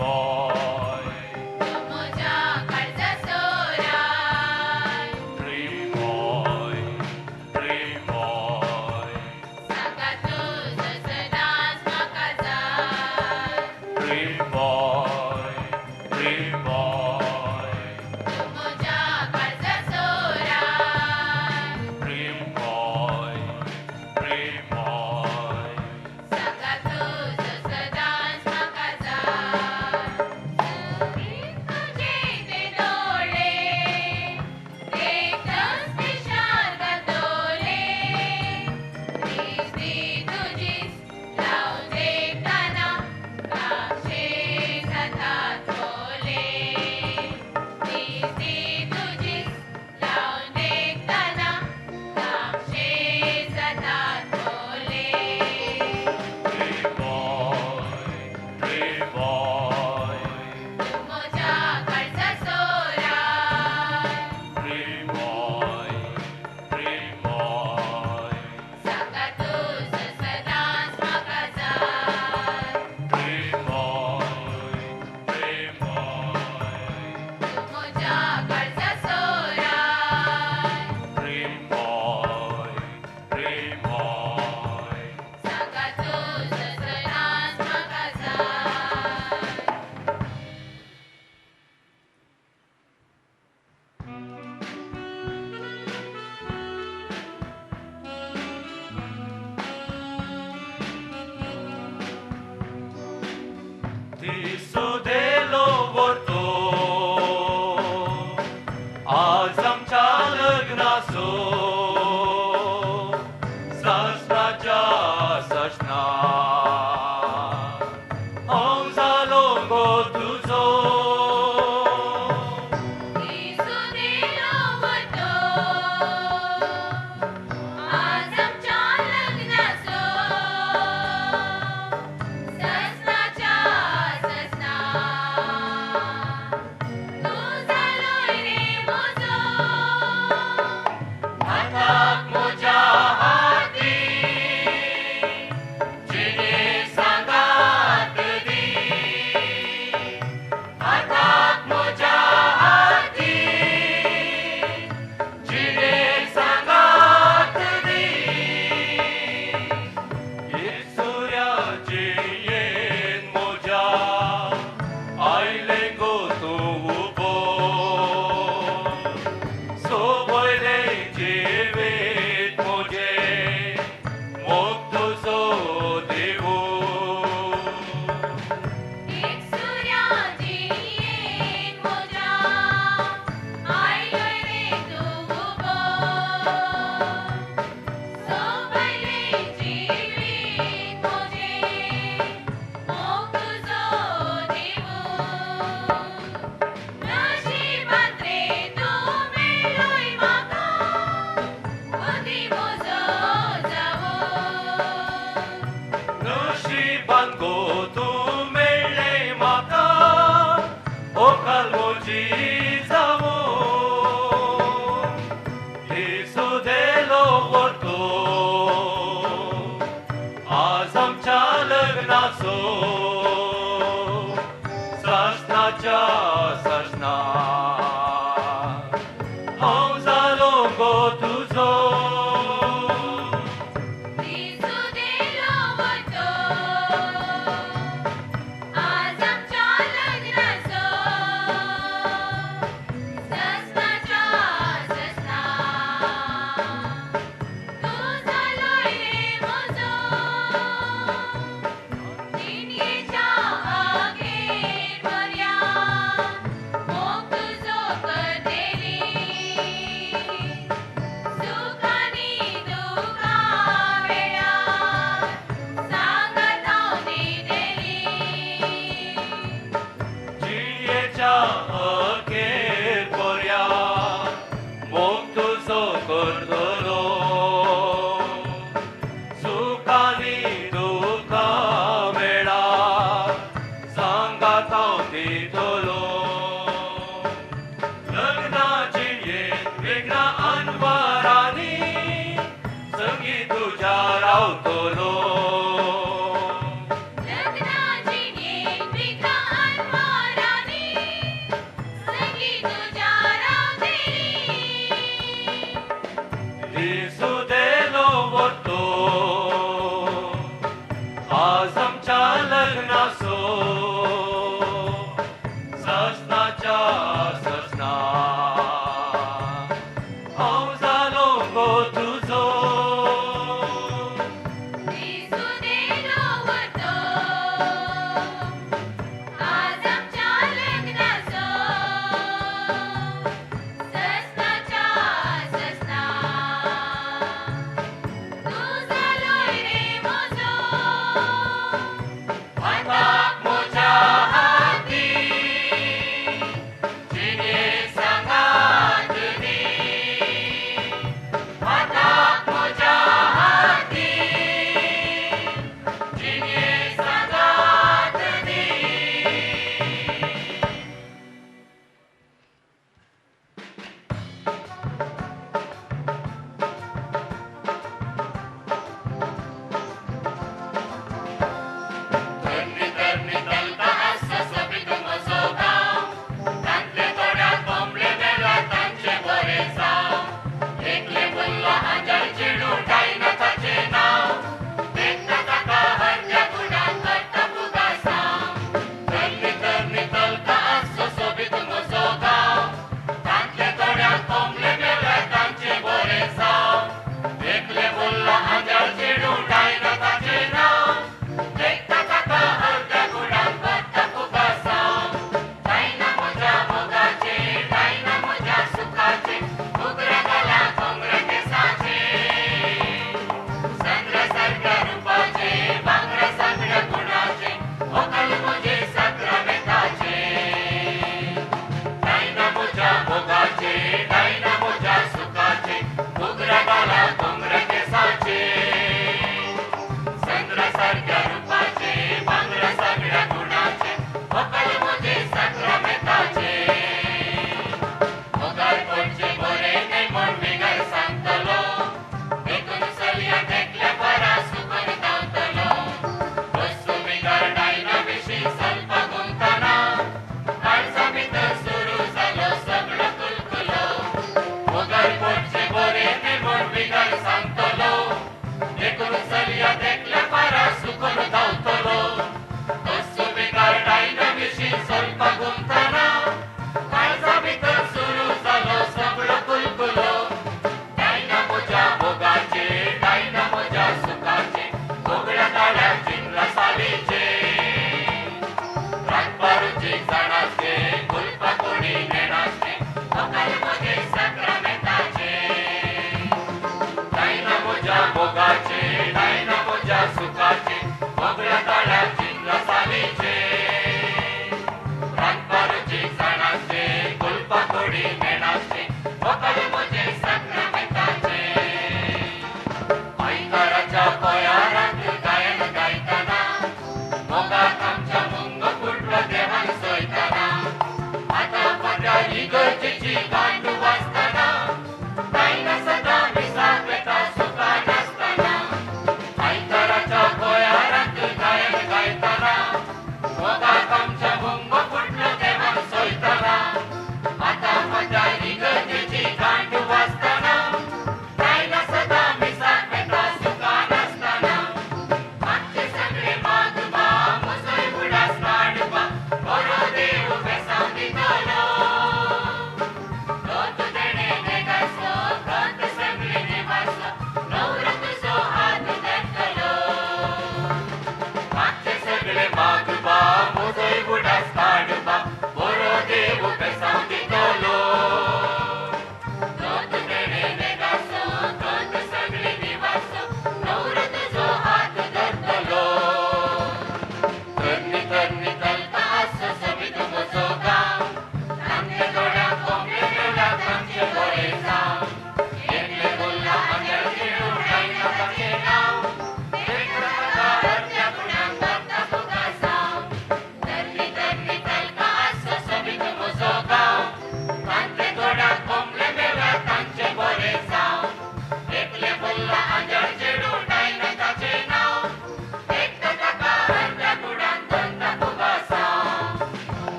Boy, तूं म्हज्या काळजा सोराय. Dream Boy, Dream Boy, सांगात तुजो सदांच म्हाका जाय. Dream Boy, Dream Boy, तूं म्हज्या काळजा सोराय. Dream Boy, Dream Boy, सांगात तुजो सदांच म्हाका जाय. तुजे ते दोळे देखतच पिशार घातोले. दिश्टी तुजीच लावन देखतना कापशे जातात ओले. दिश्टी तुजीच लावन देखतना कापशे जातात ओले. Dream Boy, Dream Boy, तूं म्हज्या काळजा सोराय. Dream Boy, Dream Boy, सांगात तुजो सदांच म्हाका जाय. Dream Boy, Dream Boy, तूं म्हज्या काळजा सोराय. Dream Boy, Dream Boy. सांगात तुजो सदांच म्हाका जाय. दिसुदेलो वर्तो आज आमच्या लग्नाचो ससनाच्या ससना हांव जालो गो तुजो. दिसुदेलो वर्तो आज आमच्या लग्नाचो ससनाच्या ससना तूं जालोय रे म्हजो. हाताक म्हज्या हाती जिणे सांगात दी, हाताक म्हज्या हाती जिणे सांगात दी. एक सुर्याची येन म्हज्या आयलें गो तूं उबो, सोबयलें जिवीत म्हजें मोग तुजो देवू. एक सुर्याची येन म्हज्या आयलोय रे तूं उबो, सोबयलें जिवीत म्हजें मोग तुजो देवू. नशिबांत रे तूं मेळ्ळोय म्हाका बुद्दी म्हजो जावो. नशिबान गो तूं मेळ्ळें म्हाका ओकाल म्हजी जावो. दिसुदेलो वर्तो आज आमच्या लग्नाचो ससनाच्या ससना हांव जालो गो तुजो. दिसुदेलो वर्तो आज आमच्या लग्नाचो ससनाच्या ससना तूं जालोय रे म्हजो. जिणयेच्या अखेर पर्यान मोग तुजो करतली. सुखानी दुखा वेळार सांगात हांव दितली. जिणयेच्या अखेर पर्यान मोग तुजो करतलो, सुखानी दुखा वेळार सांगात हांव दितलो. लग्ना जिणयेंत वेगळा अनवरांनी संगी तुज्या रावतलो. लग्ना जिणयेंत विघ्न अनवरांनी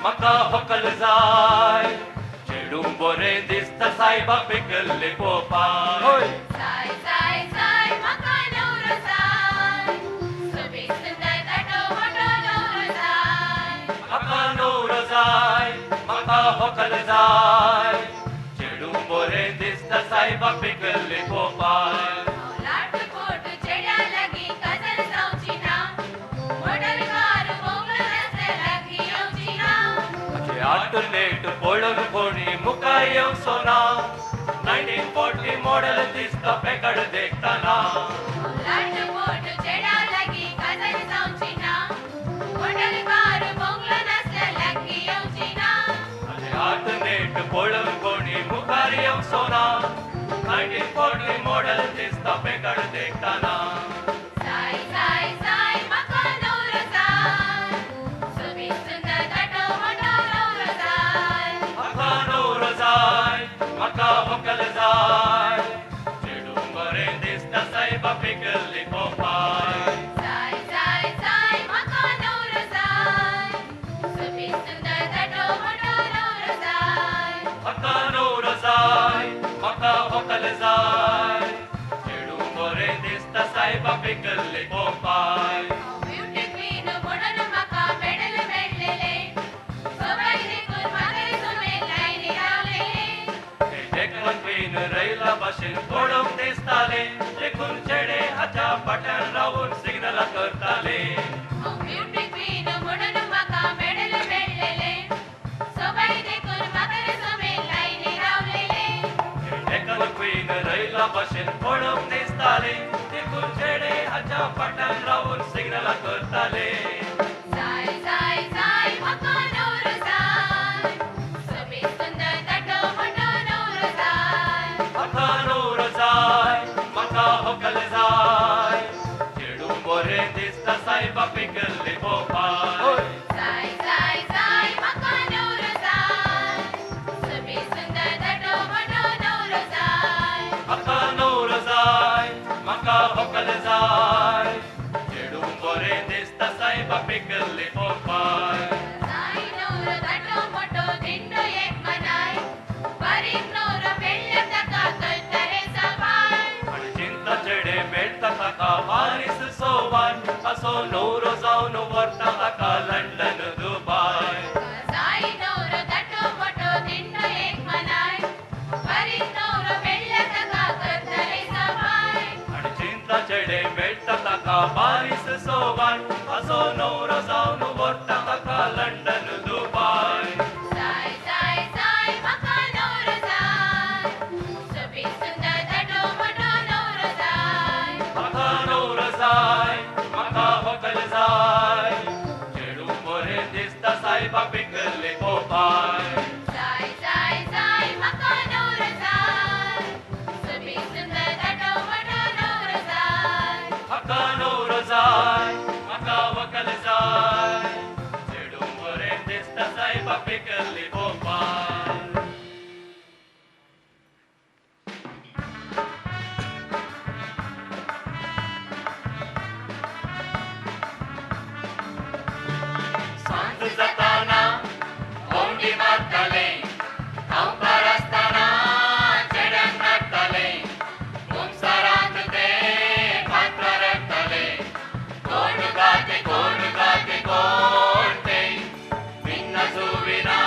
म्हाका व्हंकल जाय चेडूं बरें दिसता सायबा पिकल्ले पोपाय जाय जाय जाय म्हाका न्हवरो जाय सोबीत सुंदर धाटो मोटो न्हवरो जाय म्हाका न्हवरो जाय म्हाका व्हंकल जाय चेडूं बरें दिसता सायबा पिकल्ले पोपाय लाट पोट चेड्या लागीं काजल जावची ना मोटर कार बोंगलो रस्त्या लागीं येवची ना म्हजें आटलेट पळोवन कोणी मुखार येवचो ना 1940 मॉडल दिसता पेकड देखतना लाट पोट चेड्या लागीं काजल जावची ना मोटर कार बोंगलो रस्त्या लागीं येवची ना म्हजें आटलेट पळोवन कोणी मुखार येवचो ना 1940 मॉडल दिसता पेकड देखतना जाय जाय जाय म्हाका न्हवरो जाय सोबीत सुंदर धाटो मोटो न्हवरो जाय म्हाका न्हवरो जाय म्हाका व्हंकल जाय चेडूं बरें दिसता सायबा पिकल्ली पोपाय जाय जाय जाय म्हाका न्हवरो जाय सोबीत सुंदर धाटो मोटो न्हवरो जाय म्हाका न्हवरो जाय म्हाका व्हंकल जाय चेडूं बरें दिसता सायबा पिकल्ली पोपाय ब्युटी क्वीन म्हणून म्हाका मेडल मेळ्ळेलें सबाय देखून म्हाका सुमेर लायनी रावलेलें देखून क्वीन रयला भाशेन पळोवंक दिसताले देखून चेडे हाच्या फाटल्यान रावून सिग्नलां करताले ब्युटी क्वीन म्हणून म्हाका मेडल मेळ्ळेलें सबाय देखून म्हाका सुमेर लायनी रावलेलें देखून क्वीन रयला भाशेन पळोवंक दिसताले देखून चेडे हाच्या फाटल्यान रावून सिग्नलां करताले जाय जाय जाय म्हाका न्हवरो जाय सोबीत सुंदर धाटो मोटो न्हवरो जाय म्हाका न्हवरो जाय म्हाका व्हंकल जाय चेडूं बरें दिसता सायबा पिकल्ली पोपाय जाय जाय जाय म्हाका न्हवरो जाय सोबीत सुंदर धाटो मोटो न्हवरो जाय म्हाका न्हवरो जाय म्हाका व्हंकल जाय चेडूं बरें दिसता सायबा पिकल्ली पोपाय जाय न्हवरो धाटो मोटो दिंडो एक मनाय बारीक न्हवरो मेळ्ळ्यार ताका करता रे सबाय आनी चिंता चेडे मेळटा ताका पारीस सोबाय असो न्हवरो जावन व्हरता ताका लंडन दुबाय जाय न्हवरो धाटो मोटो दिंडो एक मनाय बारीक न्हवरो मेळ्ळ्यार ताका करता रे सबाय आनी चिंता चेडे मेळटा ताका पारीस सोबाय असो न्हवरो जावन व्हरता ताका लंडन दुबाय जाय जाय जाय म्हाका न्हवरो जाय सोबीत सुंदर धाटो मोटो न्हवरो जाय म्हाका न्हवरो जाय म्हाका व्हंकल जाय चेडूं बरें दिसता सायबा पिकल्ले पोपाय जाय जाय जाय म्हाका न्हवरो जाय सोबीत सुंदर धाटो मोटो न्हवरो जाय म्हाका न्हवरो जाय म्हाका व्हंकल जाय चेडूं बरें दिसता सायबा पिकल्ली पोपाय सांज जाताना भोंवडी मारताले धांवपार आसतना चेड्यांक नाडटाले कुमसारांत ते फातरां रडटाले कोण गाते कोण गाते कोण ते मिन्ना जुविना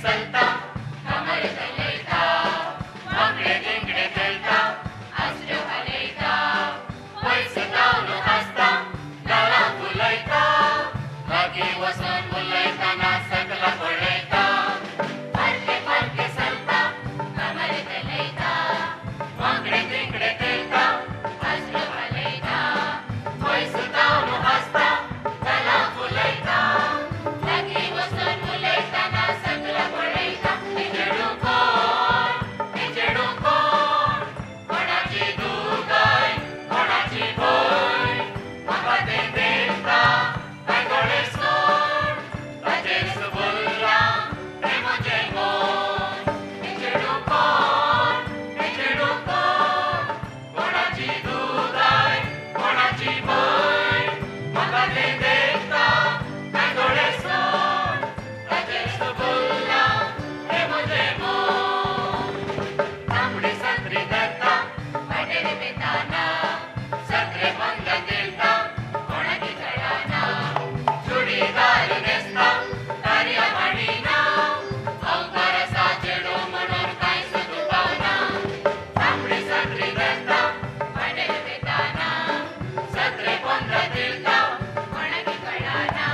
चलता, कमर धलयता, वांगडे तिंगडे तेळटा, आसऱ्यो हालयता, पयस जावन हांसता, गालां फुलयता, लागीं वचून उलयतना सगळां पळयता. परके परके चलता, कमर धलयता, वांगडे तिंगडे तेळटा, आसऱ्यो हालयता, पयस जावन हांसता, गालां फुलयता, लागीं वचून उलयतना सगळां पळयता. हें चेडूं कोण, हें चेडूं कोण, कोणाची धूव कोणाची भयण, म्हाका तें देखता कांय दोळे सोड, ताचेर सुबुल्लां तें म्हजें मन. हें चेडूं कोण, हें चेडूं कोण, कोणाची धूव कोणाची भयण, म्हाका तें देखता कांय दोळे सोड, ताचेर सुबुल्लां तें म्हजें मन. तांबडी सत्री धरता, वाटेर वेताना, सत्रे बंद तेळटा, कोणाकी कळना, चुडीदार न्हेसता, तारयां हाडिना, अवतार आसा चेडूं म्हणून कांयच दुबावना. तांबडी सत्री धरता, वाटेर वेताना, सत्रे बंद तेळटा, कोणाकी कळना,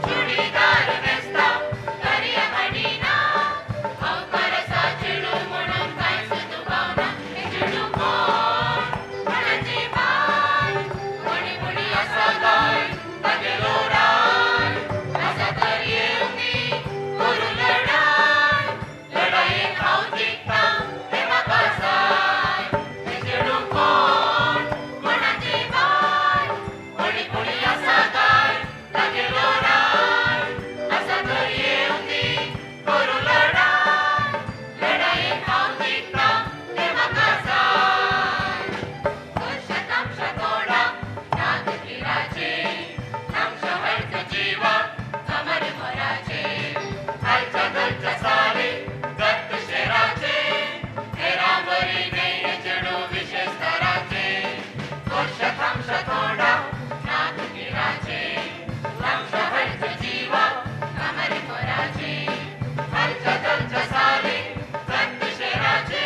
चुडीदार न्हेसता, तारयां हाडिना, अवतार आसा चेडूं म्हणून कांयच दुबावना. हें चेडूं कोण, कोणाची बाय, कोणी कोणी आसा गाय, तागेलो राय, आसा तर येवनी करूं लडाय, लडायेन हांव जिखता तें म्हाका जाय. हें चेडूं कोण, कोणाची बाय, कोणी कोणी आसा गाय, तागेलो राय, आसा तर येवनी करूं लडाय, लडायेन हांव जिखता तें म्हाका जाय. गोरशा तांबशा तोंडा, नाक किराचे, तांबशा हळद जिवा, कमर मोराचे, हालच्या धलच्या सारे, गत्त शेराचे, हेरां बरी न्हय हें चेडूं विशेश तराचें. गोरशा तांबशा तोंडा, नाक किराचे, तांबशा हळद जिवा, कमर मोराचे, हालच्या धलच्या सारे, गत्त शेराचे,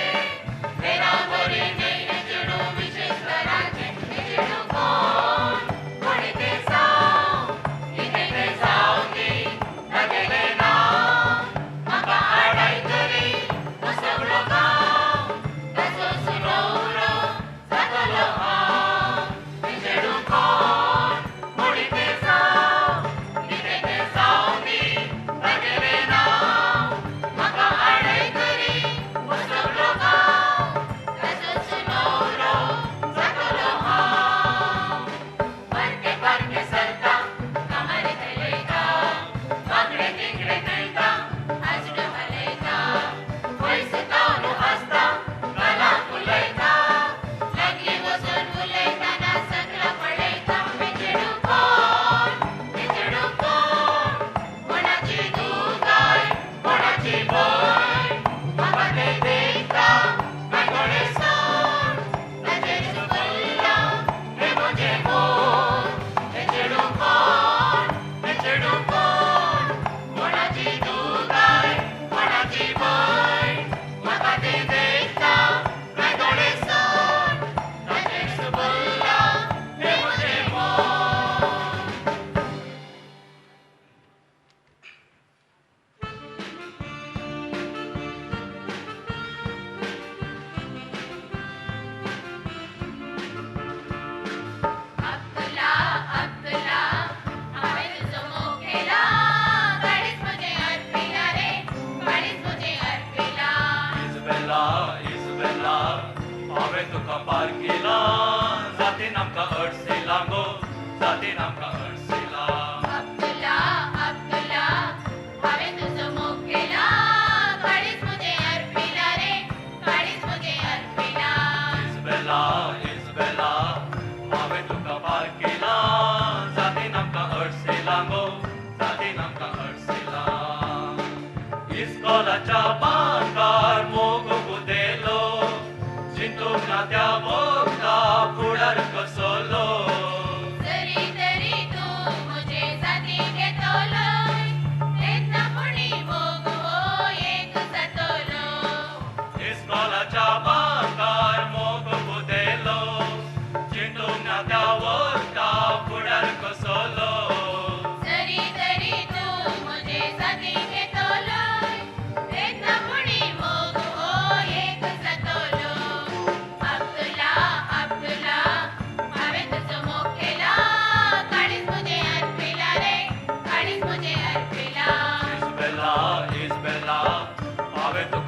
हेरां बरी न्हय हें चेडूं विशेश तराचें. हें चेडूं कोण, कोणी तें जावं, कितें तें जावं दी, तागेलें नांव, म्हाका आडाय तरी हो सगळो गांव, ताचो सुनवरो जातलो हांव. हें चेडूं कोण, कोणी तें जावं, कितें तें जावं दी, तागेलें नांव, म्हाका आडाय तरी हो सगळो गांव, ताचो सुनवरो जातलो हांव. परके परके चलता, कमर धलयता, वांगडे तिंगडे तेळटा, आसडो हालयता, पयस जावन हांसता, गालां फुलयता, लागीं वचून उलयतना सगळां पळयता. हें चेडूं कोण, हें चेडूं कोण, कोणाची धूव काय, कोणाची भयण, म्हाका तें देखता कांय दोळे सोड, ताचेर सुबुल्लां हें म्हजें मन. हें चेडूं कोण, हें चेडूं कोण, कोणाची धूव काय, कोणाची भयण, म्हाका तें देखता कांय दोळे सोड, ताचेर सुबुल्लां हें म्हजें मन. अब्दुल्ला अब्दुल्ला, हांवें तुजो मोग केला, काळीज म्हजें अर्पिला रे, काळीज म्हजें अर्पिला. इजबेला इजबेला, हांवें तुका पार केला, जातीन आमकां अडसिला गो, जातीन आमकां अडसिला. अब्दुल्ला अब्दुल्ला, हांवें तुजो मोग केला, काळीज म्हजें अर्पिला रे, काळीज म्हजें अर्पिला. इजबेला इजबेला, हांवें तुका पार केला, जातीन आमकां अडसिला गो, जातीन आमकां अडसिला. इस्कोलाच्या बांकार मोग उदेलो, चिंतूंक ना त्या वखदा फुडार कसलो. जरी तरी तूं म्हजे जाती घेतलोय, तेन्ना पुणी मोग हो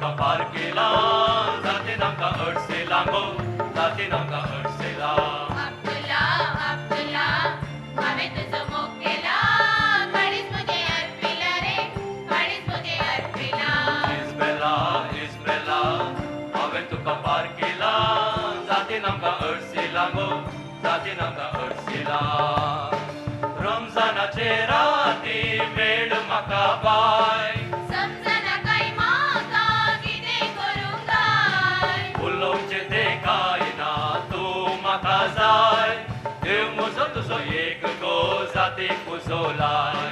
तुका पार केला जातीन आमकां अडसेला गो जातीन आमकां अडसेला. अब्दुल्ला अब्दुल्ला हांवें तुजो मोग केला काळीज म्हजें अर्पिला रे काळीज म्हजें अर्पिला. इस्बेला इस्बेला हांवें तुका पार केला जातीन आमकां अडसेला गो जातीन आमकां अडसेला. रमजानाचे राती मेळ म्हाका बाय समजना काय म्हाका कितें करूंक जाय उलोवचें तें कांय ना तूं म्हाका जाय देव म्हजो तुजो एक गो जातीक उजो लाय.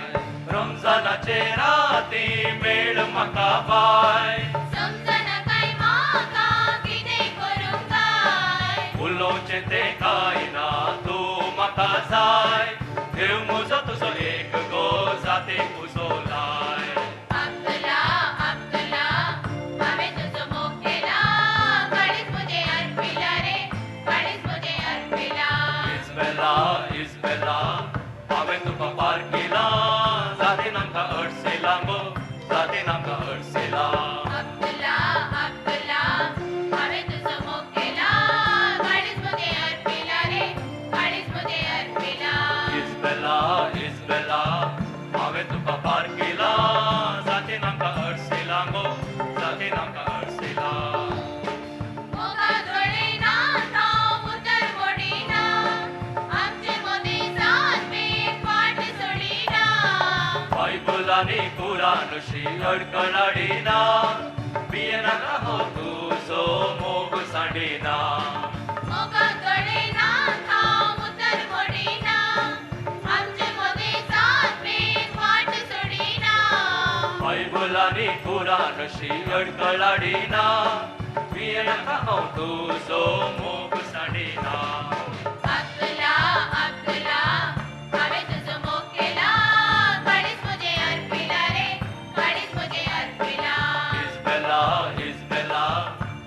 रमजानाचे राती मेळ म्हाका बाय समजना काय म्हाका कितें करूंक जाय उलोवचें तें कांय ना तूं म्हाका जाय देव म्हजो तुजो एक गो जातीक उजो लाय. अब्दुल्ला अब्दुल्ला हांवें तुजो मोग केला काळीज म्हजें अर्पिला रे काळीज म्हजें अर्पिला. इस्बेला इस्बेला हांवें तुका पार केला जातीन आमकां अडसेला गो जातीन आमकां अडसेला. अब्दुल्ला अब्दुल्ला हांवें तुजो मोग केला काळीज म्हजें अर्पिला रे काळीज म्हजें अर्पिला. इस्बेला इस्बेला हांवें तुका पार केला जातीन आमकां अडसेला गो जातीन आमकां अडसेला. मोगा घडयना हांव उतर मोडिना आमचे मदीं जातभेद वाट सोडिना. बायबल आनी कुरानशी अडकळ हाडिना भियेनाका हो तुजो मोग सांडिना. मोगा घडयना हांव उतर मोडिना आमचे मदीं जातभेद वाट सोडिना. बायबल आनी कुरानशी अडकळ हाडिना भियेनाका हांव तुजो मोग सांडिना. अब्दुल्ला अब्दुल्ला हांवें तुजो मोग केला काळीज म्हजें अर्पिला रे काळीज म्हजें अर्पिला. इस्बेला इस्बेला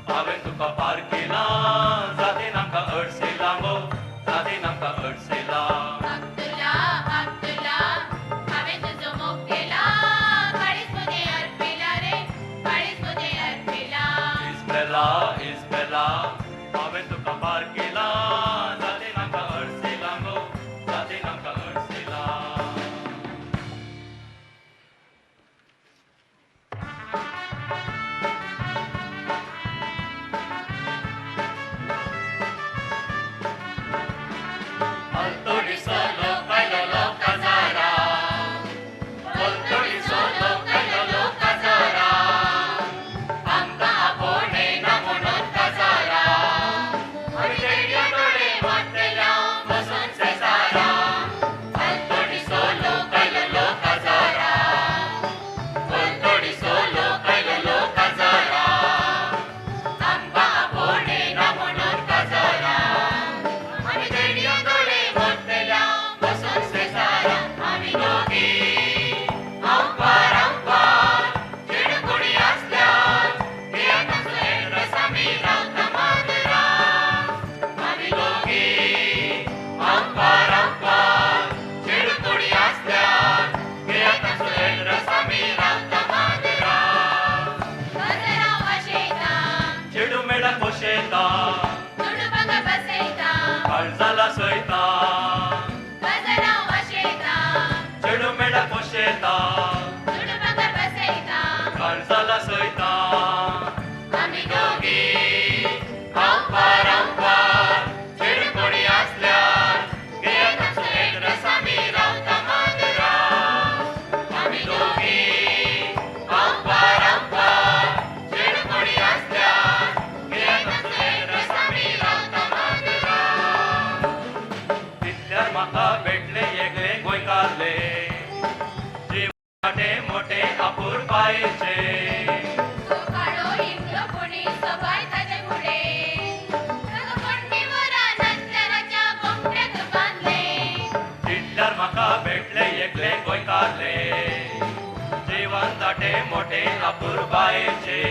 हांवें तुका पार केला जातीन आमकां अडसेला गो जातीन आमकां अडसेला. अब्दुल्ला अब्दुल्ला हांवें तुजो मोग केला काळीज म्हजें अर्पिला रे काळीज म्हजें अर्पिला. इस्बेला इस्बेला हांवें तुका पार केला जातीन आमकां अडसेला गो जातीन आमकां अडसेला. Alturi solo kailolo kazara, Alturi solo kailolo kazara, आमकां आपोवणें ना म्हणून काजारा, आमी देडया डोळे मोडटल्या बसून शेजारा. Alturi solo kailolo kazara, Alturi solo kailolo kazara, आमकां आपोवणें ना म्हणून काजारा, आमी देडया डोळे मोडटल्या बसून शेजारा. आमी दोगी आंपार आंपार चेडूं कोणी आसल्यार घेयात आमचो एड्रेस आमी रावता माजरां. आमी दोगी आंपार आंपार चेडूं कोणी आसल्यार घेयात आमचो एड्रेस आमी रावता माजरां. गजरा वाशयता चेडूं मेळ्ळ्यार खोशेता दुडू भांगर बसयता काळजाला सोयता गजरा वाशयता चेडूं मेळ्ळ्यार खोशेता दुडू भांगर बसयता. काळजाला सोयता. आमी दोगी आंपार आंपार चेडूं कोणी आसल्यार घेयात आमचो एड्रेस आमी रावता माजरां. आमी दोगी आंपार आंपार चेडूं कोणी आसल्यार घेयात आमचो एड्रेस आमी रावता माजरां. तितल्यार म्हाका भेटले एकले गोंयकारले जिवाटे मोठे अपुरबायेचे. तो काळो इमलो कोणी सबाय ताजे फुडें ताका कोणीवर नाचल्याराच्या गोमट्याक बांदले. तितल्यार म्हाका भेटले एकले गोंयकारले जिवान दाटे मोठे अपुरबायेचे.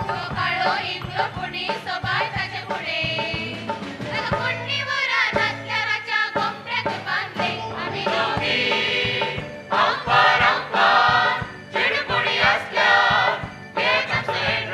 तो काळो इमलो कोणी सबाय ताजे फुडें ताका कोणीवर नाचल्याराच्या गोमट्याक बांदले. आमी दोगी आंपार आंपार चेडूं कोणी आसल्यार घेयात आमचो एड्रेस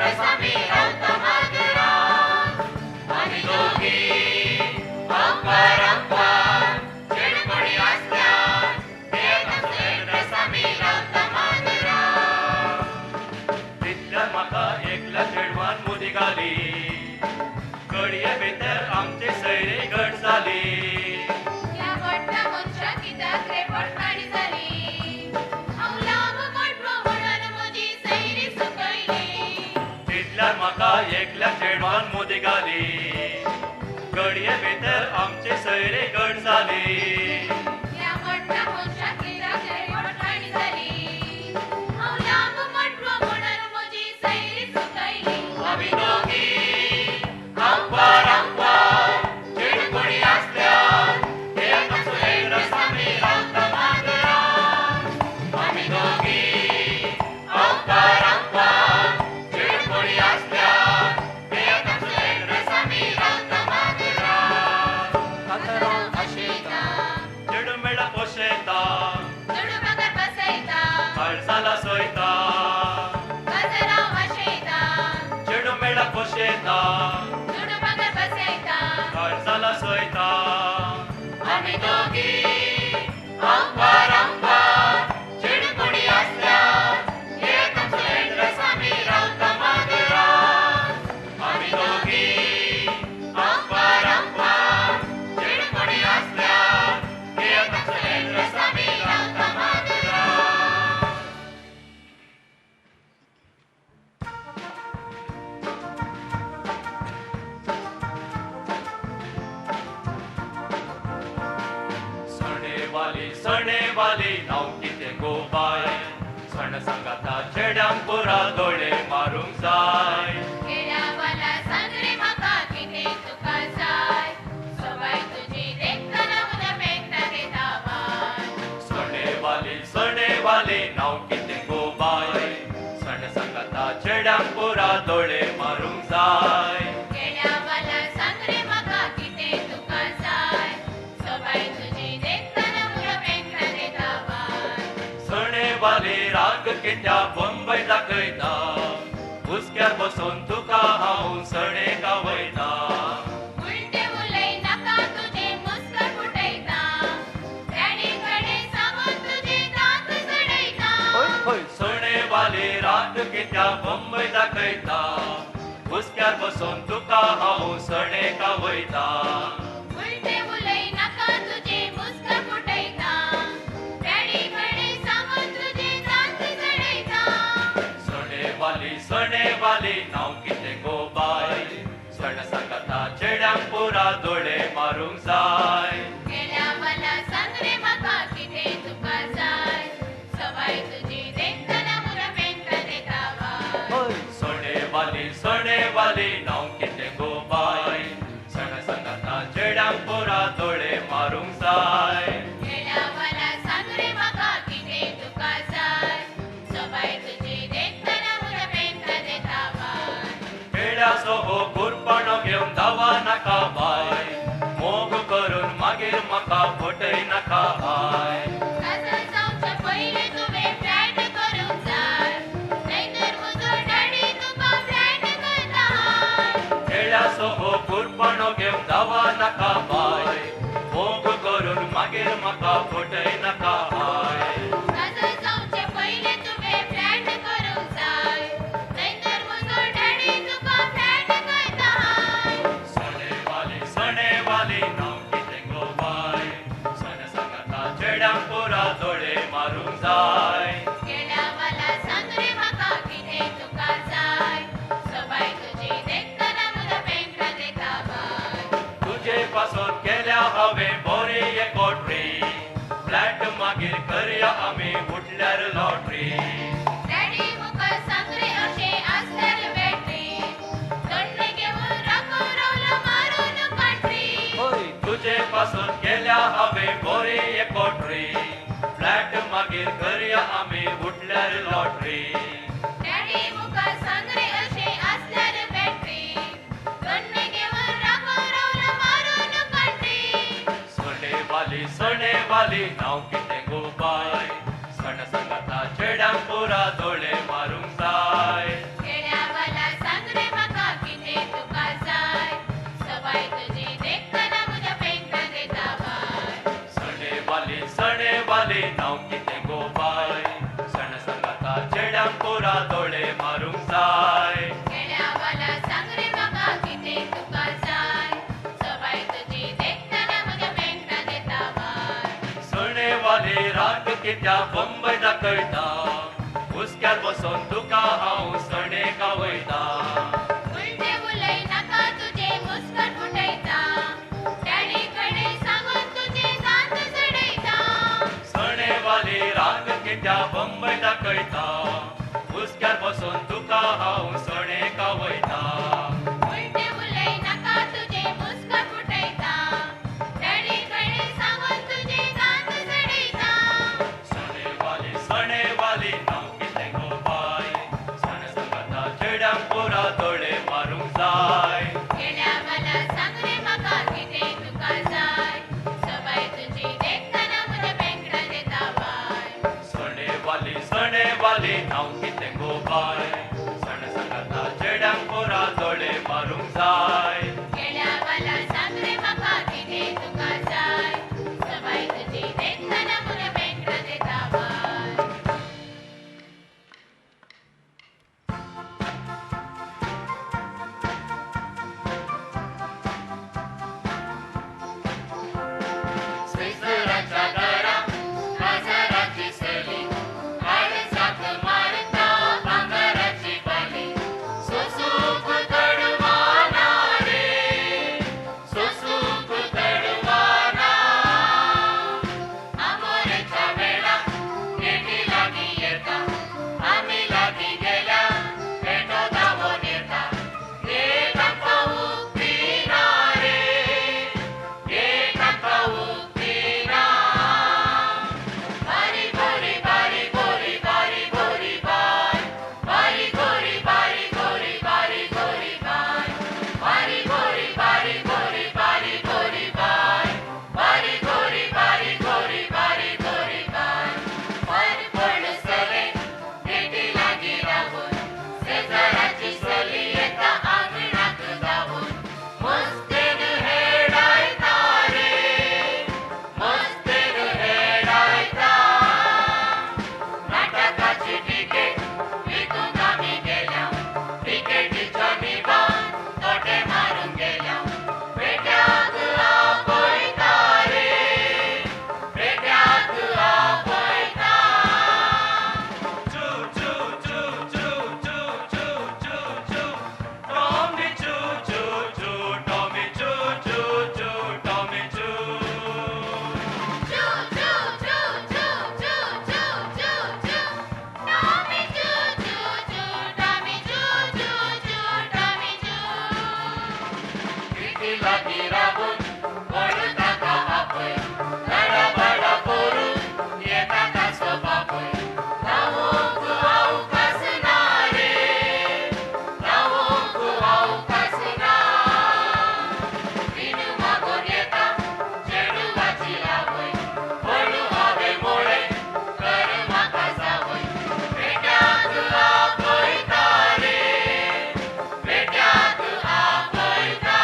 सोयता गजरां वाशयता चेडूं मेळ्ळा खोशयेता दुडू भांगर बसयता काळजाला सोयता आमी दोगी आंकवार आंकवार चेडूं कोणी आसल्यार घेत आमचो एड्रेस आमी रावता माजोरान आमी दोगी आंकवार आंकवार चेडूं कोणी आसल्यार घेत आमचो एड्रेस आमी रावता माजोरान. सणेवाली सणेवाली नांव कितें गो बाय सण सांगाता चेड्यांक पुरा दोळे मारूंक जाय केळ्यावाला सांग रे म्हाका कितें तुका जाय सोबाय तुजी देखतना म्हज्या पेंकटाक येता बाय. सणेवाली सणेवाली नांव कितें गो बाय सण सांगाता चेड्यांक पुरा दोळे मारूंक जाय केळ्यावाला सांग रे म्हाका कितें तुका जाय सोबाय तुजी देखतना म्हज्या पेंकटाक येता बाय. सणेवाली राग कित्या बंबय दाखयता हुस्क्यार बसून तुका हांव सणे गावयता उलटे उलय नाका तुजे मुस्कर फुटयता डॅडी कडेन सांगून तुजे दांत झडयता. सणेवाली राग कित्या बंबय दाखयता हुस्क्यार बसून तुका हांव सणे गावयता उलटे उलय नाका तुजे मुस्कर फुटयता डॅडी कडेन सांगून तुजे दांत झडयता. सणेवाली सणेवाली नांव कितें गो बाय सण सांगाता चेड्यांक पुरा दोळे मारूंक जाय केळ्यावाला सांग रे म्हाका कितें तुका जाय सवाय तुजी देखतना म्हज्या पेंकटाक येता बाय. सणेवाली सणेवाली नांव कितें गो बाय सण सांगाता चेड्यांक पुरा दोळे मारूंक जाय केळ्यावाला सांग रे म्हाका कितें तुका जाय सवाय तुजी देखतना म्हज्या पेंकटाक येता बाय. केळ्याचो हो कुरपाणो घेवन धांवा नाका बाय मोग करून मागीर म्हाका फटय नाका बाय काजल जावचे पयलीं तुवें फ्लॅट करूंक जाय नायतर म्हजो डॅडी तुका फ्लॅट करता हाय. केळ्याचो हो कुरपाणो घेवन धांवा नाका बाय मोग करून मागीर म्हाका फटय नाका बाय काजल जावचे पयलीं तुवें फ्लॅट करूंक जाय नायतर म्हजो डॅडी तुका फ्लॅट करता हाय. सणेवाली सणेवाली नांव कितें गो बाय सण सांगाता चेड्यांक पुरा दोळे मारूंक जाय केळ्यावाला सांग रे म्हाका कितें तुका जाय सबाय तुजी देखतना म्हज्या पेंकटाक येता बाय. तुजे पासत केल्या हांवें बरी एक कोटरी फ्लॅट मागीर करया आमी उठल्यार लॉटरी डॅडी मुखार सांग रे अशें आसल्यार बॅटरी दोण्ण घेवन राखून रावला मारून काटरी. तुजे पासत केल्या हांवें बरी एक कोटरी फ्लॅट मागीर करया आमी उठल्यार लॉटरी डॅडी मुखार सांग रे अशें आसल्यार बॅटरी दोण्ण घेवन राखून रावला मारून काटरी. सणेवाली सणेवाली नांव कितें गो बाय सण सांगाता चेड्यांक पुरा दोळे मारूंक जाय केळ्यावाला सांग रे म्हाका कितें तुका जाय सवाय तुजी देखतना म्हज्या पेंकटाक येता बाय. सणेवाली सणेवाली नांव कितें गो बाय सण सांगाता चेड्यांक पुरा दोळे मारूंक जाय केळ्यावाला सांग रे म्हाका कितें तुका जाय सवाय तुजी देखतना म्हज्या पेंकटाक येता बाय. सणेवाली राग कित्या बंबय दाखयता हुस्क्यार बसून तुका हांव सणे गावयता उलटे उलय नाका तुजे मुस्कर फुटयता डॅडी कडेन सांगून तुजे दांत झडयता. सणेवाली राग कित्या बंबय दाखयता हुस्क्यार बसून तुका हांव सणे गावयता उलटे उलय नाका तुजे मुस्कर फुटयता डॅडी कडेन सांगून तुजे दांत झडयता. सणेवाली सणेवाली नांव कितें गो बाय सण सांगाता चेड्यांक पुरा दोळे मारूंक जाय केळ्यावाला सांग रे म्हाका कितें तुका जाय सवाय तुजी देखतना म्हज्या पेंकटाक येता बाय. सणेवाली सणेवाली नांव कितें गो बाय सण सांगाता चेड्यांक पोरा दोळे मारूंक जाय केळ्या वाला सांग रे म्हाका कितें तुका जाय सबाय तुजी देखतना म्हज्या पेंटरां येता बाय. शेजराच्या दारा बाजाराची सली काळजाक मारता भांगराची बाली सोसूक तडवाना रे सोसूक तडवाना आमोरेच्या वेळा नेटी लागीं येता आमी लागीं गेल्या पेटो धांवून येता गेट आमकां उक्ती ना रे गेट आमकां उक्ती ना. बारी गोरी बारी गोरी बारी गोरी बाय बारी गोरी बारी गोरी बारी गोरी बाय बारी गोरी बारी गोरी बारी गोरी बाय बारी गोरी बारी गोरी बारी गोरी बाय. परपणसले गेटी लागीं रावून शेजाराची सली येता आंगणाक धांवून मस्तेन हेडायता रे मस्तेन हेडायता. नाटकाची तिकेट विकूंक आमी गेल्या तिकेटीच्या निबान तोटे मारूंक गेल्या पेट्याक आपयता रे पेट्याक आपयता. चू चू चू चू चू चू चू चू टॉमी चू चू चू टॉमी चू चू चू टॉमी चू. चू चू चू चू चू चू चू चू टॉमी चू चू चू टॉमी चू चू चू टॉमी चू. किती लागीं रावून कोण ताका आपय गडबड करून येता ताचो बापूय धांवूंक अवकाश ना रे धांवूंक अवकाश ना. विनू मागून येता चेडवाची आवय पळू हांवें मोळे कर म्हाका जावय पेट्याक आपयता रे पेट्याक आपयता.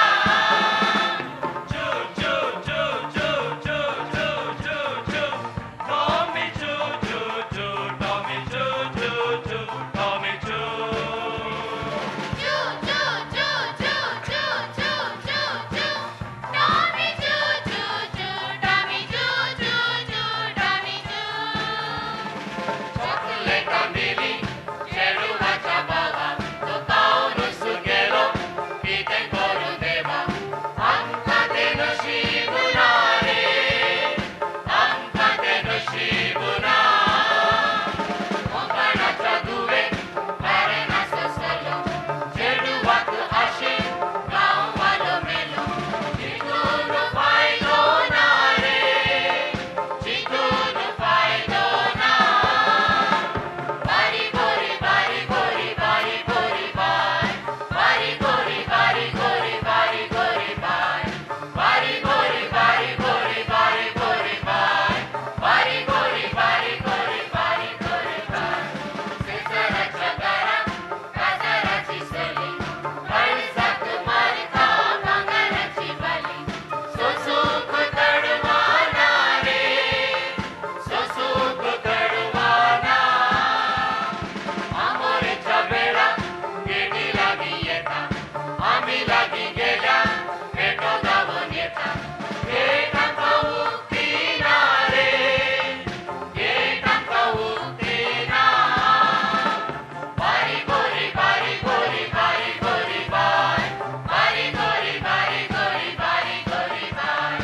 चू चू चू चू चू चू चू चू टॉमी चू चू चू टॉमी चू चू चू टॉमी चू. चू चू चू चू चू चू चू चू टॉमी चू चू चू टॉमी चू चू चू टॉमी चू. चॉकलेटां दिली चेडवाच्या भावाक तो पावनूच गेलो कितें करूं देवा आमकां तें नशीब ना रे आमकां तें नशीब ना. कोंकणाच्या धुवेक बारें नासलो चेडवाक आशेन गांववालो मेलो चिंतून फायदो ना रे चिंतून फायदो ना. बारी गोरी बारी गोरी बारी गोरी बाय बारी गोरी बारी गोरी बारी गोरी बाय बारी गोरी बारी गोरी बारी गोरी बाय बारी गोरी बारी गोरी बारी गोरी बाय. शेजराच्या दारा बाजाराची सली काळजाक मारता भांगराची बाली सोसूक तडवाना रे सोसूक तडवाना. आमोरेच्या वेळा गेटी लागीं येता आमी लागीं गेल्या पेटो धांवून येता गेट आमकां उक्ती ना रे गेट आमकां उक्ती ना. बारी गोरी बारी गोरी बारी गोरी बाय बारी गोरी बारी गोरी बारी गोरी बाय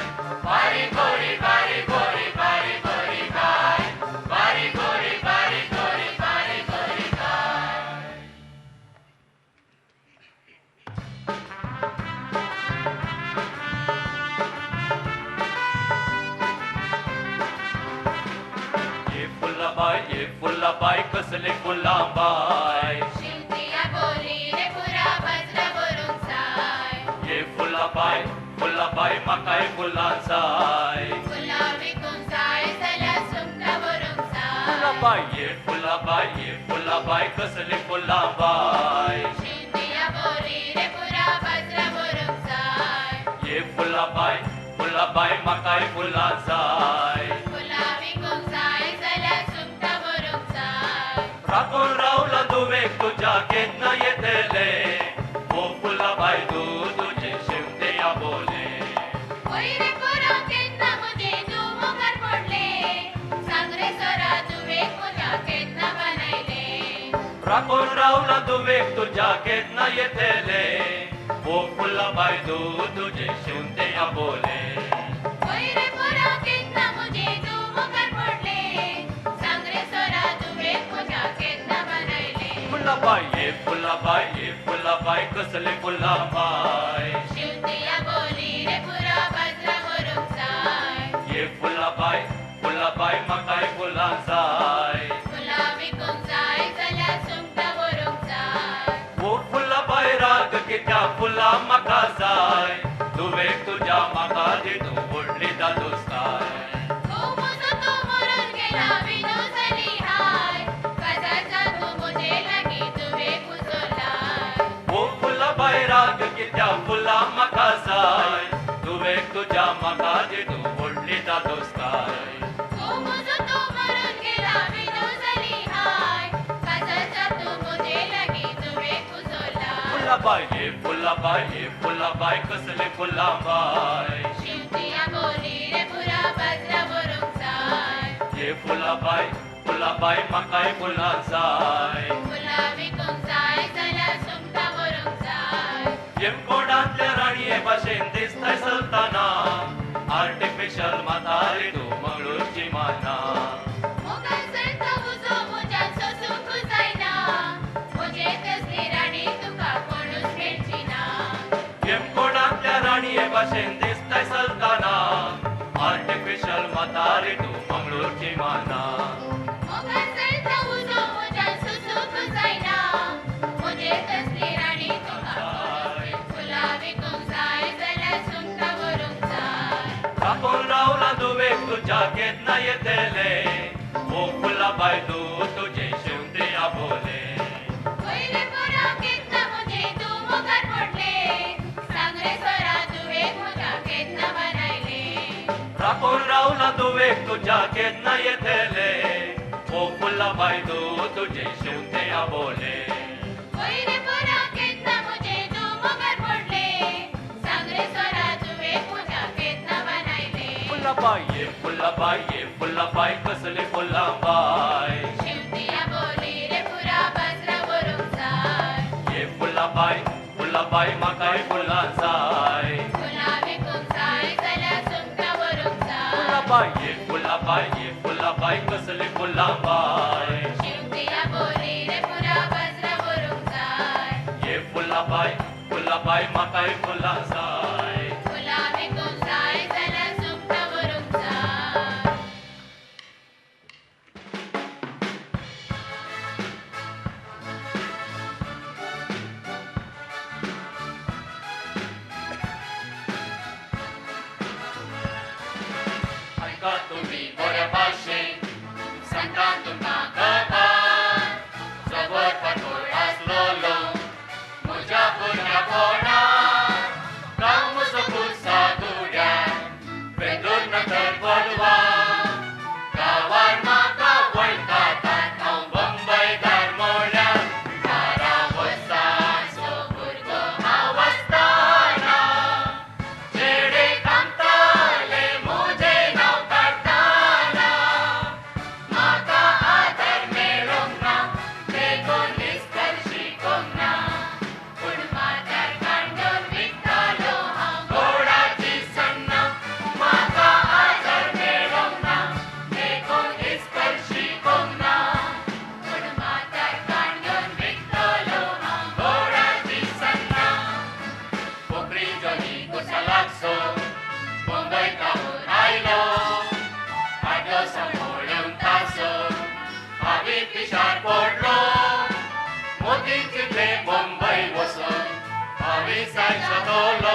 बारी गोरी बारी गोरी बारी गोरी बाय बारी गोरी बारी गोरी बारी गोरी बाय. ये फुलाबाय ये फुलाबाय कसले फुलाबाय शिवतिया बोली रे पुरा वज्र बोलूंक जाय ये फुलाबाय फुलाबाय म्हाकाय फुलां जाय फुलां विकूंक जाय जाल्यार सुंगटां व्हरूंक जाय फुलाबाय ये फुलाबाय ये फुलाबाय. फुलां बाय कसली फुलां बाय शिवतिया बोली रे पुरा बाजरा व्हरूंक जाय ये फुलां बाय फुलां बाय म्हाकाय फुलां जाय फुलां विकूंक जाय जाल्यार सुंगटां व्हरूंक जाय राखून रावला दुवेक तुज्या केन्ना येतले ओ फुलां बाय तूं तुजे शेंवत्या बोले वय रे पुरा केन्ना म्हजे तूं मुखार पडले सांग रे सोरा तुवें म्हज्या केन्ना बानायले राखून रावला दुवेक तुज्या केन्ना येतले ओ फुलां बाय तूं तुजे शेंवत्या बोले वय रे पुरा केन्ना म्हजे तूं मुखार पडले सांग रे सोरा तुवें म्हज्या केन्ना बानायले फुलां बाय ये फुलां बाय ये फुलां बाय कसले फुलां बाय शिवतिया बोली रे पुरा बाजरा व्हरूंक जाय ये फुलां बाय फुलां बाय म्हाकाय फुलां जाय फुलां विकूंक जाय जाल्यार सुंगटां व्हरूंक जाय ओ फुलां बाय राग कित्या फुलां म्हाका जाय तुवें तुज्या म्हाका दी तूं व्हडली दादोसकाय घोव म्हजो तो मरून गेला विनू जाली हाय काजार जागो म्हजे लागीं तुवें पुजोलाय ओ फुलां बाय राग कित्या फुलां म्हाका जाय तुवें तुज्या म्हाका दी तूं व्हडली दादोसकाय घोव म्हजो तो मरून गेला विनू जाली हाय काजार जागो म्हजे लागीं तुवें पुजोलाय फुलां बाय ये फुलां बाय ये फुलां बाय कसले फुलां बाय शिवतिया बोली रे पुरा बाजरा व्हरूंक जाय ये फुलां बाय फुलां बाय म्हाकाय फुलां जाय फुलां विकूंक जाय जाल्यार सुंगटां व्हरूंक जाय येमकोडांतल्या राणये भाशेन दिसताय चलतना आर्टिफिशल म्हातारी तूं मंगळूरची माना मुखार सरता उजो म्हज्यान सोसूंक जायना म्हजे तसली राणी तुका कोणूच मेळची ना येमकोडांतल्या राणये भाशेन दिसताय चलतना आर्टिफिशल म्हातारी तूं मंगळूरची माना मुखार सरता उजो म्हज्यान सोसूंक जायना म्हजे तसली राणी तुका कोणूच फुलां विकूंक जाय जाल्यार सुंगटां व्हरूंक जाय राखून रावला दुवेक तुज्या केन्ना येतले ओ फुलां बाय तूं तुजे शेंवत्या बोले वयले पुरा केन्ना म्हजे तूं मुखार पडले सांग रे सोरा तुवें म्हज्या केन्ना बानायले राखून रावला दुवेक तुज्या केन्ना येतले ओ फुलां बाय तूं तुजे शेंवत्या बोले वयले पुरा केन्ना म्हजे तूं मुखार पडले सांग रे सोरा तुवें म्हज्या केन्ना बानायले फुलां बाय ये फुलां बाय ये फुलां बाय कसले फुलां बाय शिवतिया बोली रे पुरा बाजरा व्हरूंक जाय ये फुलां बाय फुलां बाय म्हाकाय फुलां जाय फुलां विकूंक जाय जाल्यार सुंगटां व्हरूंक जाय फुलां बाय ये फुलां बाय ये फुलां बाय कसले फुलां बाय शिवतिया बोली रे पुरा बाजरा व्हरूंक जाय ये फुलां बाय फुलां बाय म्हाकाय फुलां जाय फुलां विकूंक जाय जाल्यार सुंगटां व्हरूंक जाय ऐका तुम्ही बऱ्या भाशेन सांगता तुमकां खबर जबर पातोळ आसलोलो म्हज्या भुरग्यापणार गांव म्हजो कुसा गुड्यार बेंदूर नगर बडवा गांवार म्हाका वळखातात हांव बंबयदार म्हळ्यार 12 वर्सांचो भुरगो हांव आसतना चेडे कामताले म्हजें नांव काडटाना म्हाका आदार मेळोंक ना देखून इस्कोल शिकोंक ना पूण माथ्यार कांडून विकतालो हांव गोडाची सन्ना म्हाका आदार मेळोंक ना देखून इस्कोल शिकोंक ना पूण माथ्यार कांडून विकतालो हांव गोडाची सन्ना कोंकणी जनी कुसा लागसो मुंबय कावून आयलो आदलो सांबाळून तासो हांवें पिशार पडलो मोती चिंतले मुंबय वचून हांवें सायज जातलो.